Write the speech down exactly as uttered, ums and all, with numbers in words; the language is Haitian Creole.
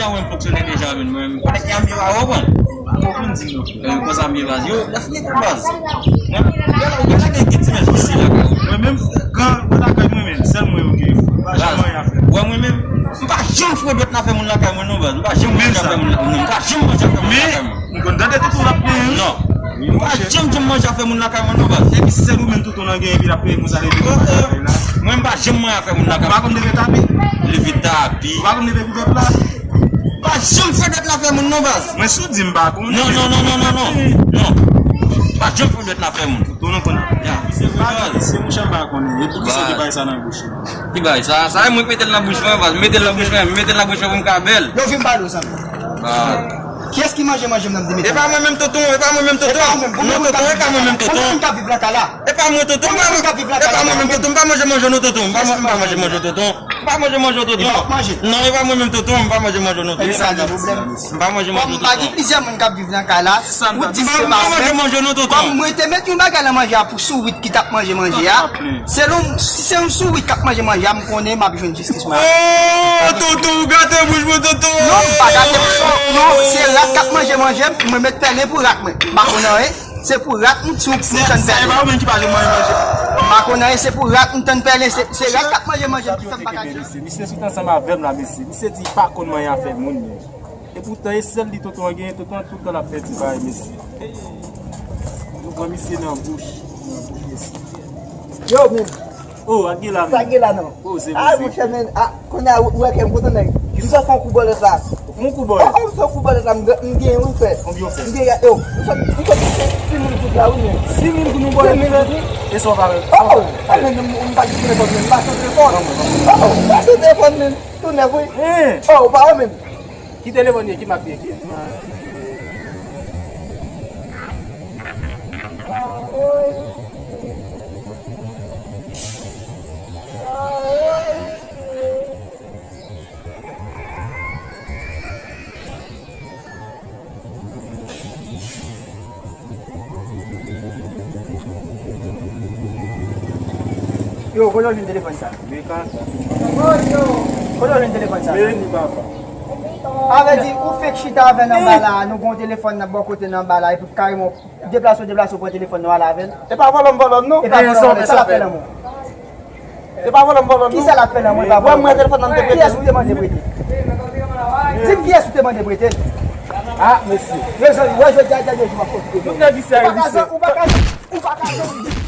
Mwen fonksyone deja, men mwen menm. Kote ki anvi a ou pran? Ou konn di non. Konsa m ye baz. Yo, lè fini pou baz. Mwen, gade, gade ki ti mèch isi lakay ou. Mwen menm, gran, mwen lakay mwen menm, sèl mwen yo gen. Pa janm anyen a fè. Wè mwen menm, m pa janm fwe dwèt nan afè moun lakay mwen non baz. M pa janm manje afè moun lakay mwen. M pa janm manje afè moun lakay mwen. M konn tande toutou l ap plenyen wi. Non. M pa janm janm manje afè moun lakay mwen non baz. Epi sèl ou menm toutou nan gen epi l ap peye pou sa leve lakay la. Mwen m pa janm manje afè moun lakay mwen. Ou pa konn leve tapi? Leve tapi. Ou pa konn leve kouvèk la? M pa janm fwe dwèt nan afè moun non baz. Mwen si w di m pa konnen. Non, non, non, non, non, non. Non. M pa janm fwe dwèt nan afè moun. Toutou nou konn ap. Ya, se vre baz. Se mouche m pa konnen. E pou kisa w te bay sa nan bouch ou? Ki bay sa? Sa e mwen k mete l nan bouch mwen, baz. M mete l nan bouch mwen, m mete l nan bouch mwen pou m ka bèl. Yo vin pale w sa. Baz. Kiyès ki manje manje m nan m di mete? E pa mwen menm tonton, e pa mwen menm tonton. E pa mwen menm tonton. Non tonton, e pa mwen menm tonton. Konbyen moun k ap viv lakay la? E pa mwen tonton, e pa mwen menm tonton. M pa manje manje non tonton. M pa, m pa manje manje tonton. M pa manje manje tonton. Li pa manje? Non, e pa mwen menm tonton, m pa manje manje non tonton. E sa gen pwoblèm? M pa manje manje tonton. Kòm m pa gen plizyè moun k ap viv nan kay la, ou di se pa mwen. M pa manje manje non tonton. Kòm mwen te met yon bagay nan manje a pou sourit ki t ap manje manje a, selon, si se yon sourit k ap manje manje a, m konnen m ap jwenn jistis mwen. Oh, tonton, ou gate bouch mwen, tonton. Non, m pa gate bouch ou. Non, se rat k ap manje manje m, mwen met pèlen pou rat mwen. M pa konn anyen. Se pou rat m, si w tann pèlen. Se pa ou menm ki pa janm manje manje. M pa konn anyen, se pou rat m tann pèlen, se, se rat k ap manje manje m ki fè m pa ka di. Mesye, misye sot ansanm avè m la, mesye. Misye di li pa konn manyen afè moun, mesye. Epoutan, e sèl li tonton an genyen, tonton an tout tan l ap fè ti bagay, mesye. Yo pran misye nan bouch, nan bouch, mesye. Yo, men. Oh, ak gen la, men. Sa gen la, non? Oh, se vre. Ah, monchè, men, ah, kounye a, ou wè ke m kontan, nèg. M sot fè yon kou bòlèt la. Ou fè yon kou bòlèt? Oh, oh, m fè yon kou bòlèt la, m, m gen, wi, frè. Konbyen w fè? M gen, yo, m sot, m sot fè sis mil goud la, wi, men. Sis mil goud yon bòlèt, frè? Sis mil goud, wi. E sa w pa wè? Oh, oh, ah, men, m, m pa gen telefòn, men, m pa gen telefòn. Oh, oh, m pa gen telefòn, men. Tou nèf, wi. Hein? Oh, ou pa wè, men. Ki telefòn ye, ki mak li ye, ki? Yo, kote w jwenn telefòn sa? Kote w jwenn telefòn sa? A vle di, ou fenk chita avè n anba la, nou gen yon telefòn nan bò kote n anba la, epi kareman w deplase, w deplase, w pran telefòn nan, w ale avè l. E pa vòlò m vòlò m, non. E pa vòlò m vòlò m, sa l ap fè nan men w? E pa vòlò m vòlò m, non. Kisa l ap fè nan men w, e pa vòlò m vòlò m? Kiyès ou te mande prete? Di m kiyès ou te mande prete l? Ah, mesye. Rezon li, wè jodi a dènye jou m ap konfye. Tout nèg isi a, ou pa ka, ou pa ka, ou pa ka.